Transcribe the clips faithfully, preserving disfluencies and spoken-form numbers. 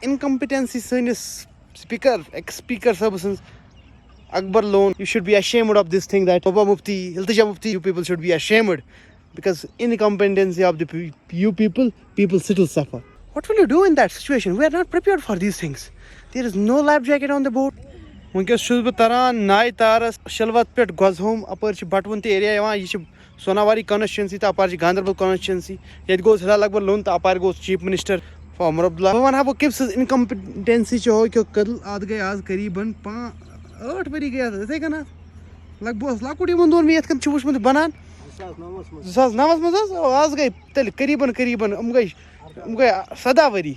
Incompetency سٲنِس speaker, ex speaker صٲبہٕ سٕنٛز, Akbar Lone, you should be ashamed of this thing that Baba Mufti, Iltija Mufti, you people should be ashamed, because incompetency of the pe- you people, people still suffer. What will you do in that situation? We are not prepared for these things. There is no life jacket on the boat. وٕنکیٚس چھُس بہٕ تران نایہِ Taurus شلوت پٮ۪ٹھ گۄزہوم، اپٲرۍ چھِ بٹوُن تہِ area یِوان، یہِ چھِ سوناواری کانسٹچوینسی تہٕ اپارِ چھِ گاندربل کانسٹچوینسی۔ ییٚتہِ گوٚو فی الحال اکبر لون تہٕ اپارِ گوٚو چیف منسٹر فارمر عبداللہ۔ بہٕ ونہٕ ہا بہٕ کٔمۍ سٕنٛز انکمپٹنسی چھِ ہو کیو کٔدٕل۔ اتھ گٔے آز قریباً پانٛژھ ٲٹھ ؤری گٔے اتھ یِتھے کٔنۍ اتھ۔ لگ بہٕ اوسُس لۄکُٹ یِمن دۄہن مےٚ یتھ کٔنۍ چھُ وٕچھمُت بنان۔ زٕ ساس نَوَس منٛز۔ زٕ ساس نَوَس منٛز حظ، آز گٔے تیٚلہِ قریباً قریباً یِم گٔے یِم گٔے سداہ ؤری۔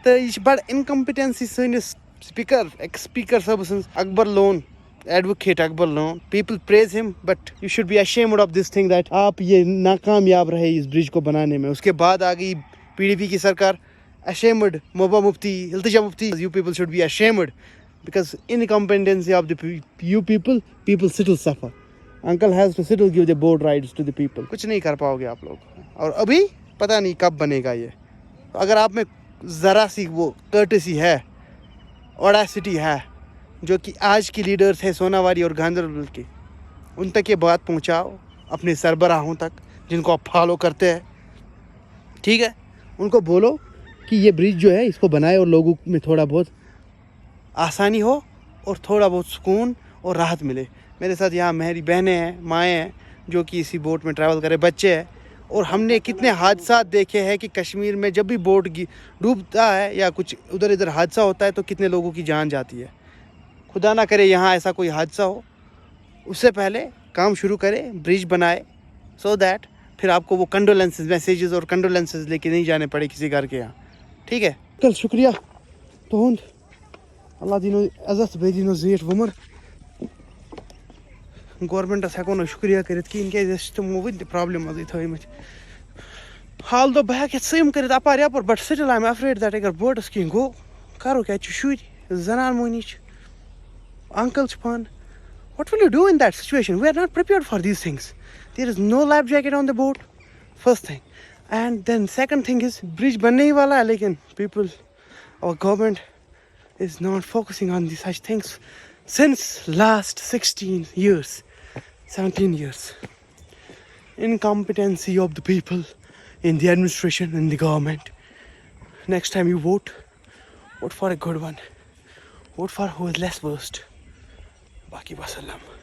تہٕ یہِ چھِ بڑٕ انکمپٹنسی سٲنِس speaker, ex speaker صٲبہٕ سٕنٛز، اکبر لون, advocate Akbar Lone. People praise him, but you should be ashamed of this thing that آپ یہ ناکامیاب رہے اس برج کو بنانے میں۔ اس کے بعد آ گئی پی ڈی پی کی سرکار۔ Ashamed, Moba Mufti, Iltija Mufti, you people should be ashamed, because incompetency of the pe- you people, people still suffer. Uncle has to still give the boat rides to the people. کچھ نہیں کر پاؤ گے آپ لوگ۔ اور ابھی پتہ نہیں کب بنے گا یہ۔ اگر آپ میں ذرا سی وہ کورٹسی ہے, اوڈاسٹی ہے, جو کہ آج کی لیڈرز ہے سوناواری اور گاندربل کے, ان تک یہ بات پہنچاؤ, اپنے سربراہوں تک, جن کو آپ فالو کرتے ہیں, ٹھیک ہے؟ ان کو بولو کہ یہ برج جو ہے, اس کو بنائے اور لوگوں میں تھوڑا بہت آسانی ہو اور تھوڑا بہت سکون اور راحت ملے۔ میرے ساتھ یہاں میری بہنیں ہیں, مائیں ہیں, جو کہ اسی بوٹ میں ٹریول کرے, بچے ہیں, اور ہم نے کتنے حادثات دیکھے ہیں کہ کشمیر میں جب بھی بوٹ گی- ڈوبتا ہے یا کچھ ادھر ادھر حادثہ ہوتا ہے تو کتنے لوگوں کی جان جاتی ہے۔ خدا نہ کرے یہاں ایسا کوئی حادثہ ہو، اس سے پہلے کام شروع کرے, برج بنائے, سو دیٹ پھر آپ کو وہ کنڈولینسز میسیجز اور کنڈولینسز لے کے نہیں جانے پڑے کسی گھر کے یہاں۔ ٹھیک ہے؟ کل شکریہ تُہُنٛد۔ اللہ دِنو عزت، بیٚیہِ دِنو زیٖٹھ وُمُر۔ گورمٮ۪نٛٹَس ہٮ۪کو نہٕ شُکریہ کٔرِتھ کِہیٖنۍ، کیٛازِ اَسہِ چھِ تِمو وٕنہِ تہِ پرٛابلِم منٛزٕے تھٲومٕتۍ۔ حال دوٚپ بہٕ ہٮ۪کہٕ یَتھ سِوِم کٔرِتھ اَپارِ یَپٲرۍ، but still I am afraid that اگر بوٹَس کِہیٖنۍ گوٚو، کَرو کیٛاہ؟ اَتہِ چھِ شُرۍ، زَنان مۄہنی چھِ، اَنکَل چھِ پانہٕ۔ What will you do in that situation? We are not prepared for these things. There is no life jacket on the boat, first thing. And then second thing is, برج بننے ہی والا ہے, لیکن people, our government is not focusing on these such things since last sixteen years, seventeen years. Incompetency of the people in the administration, in the government. Next time you vote, vote for a good one. Vote for who is less worst. باقی وسلام۔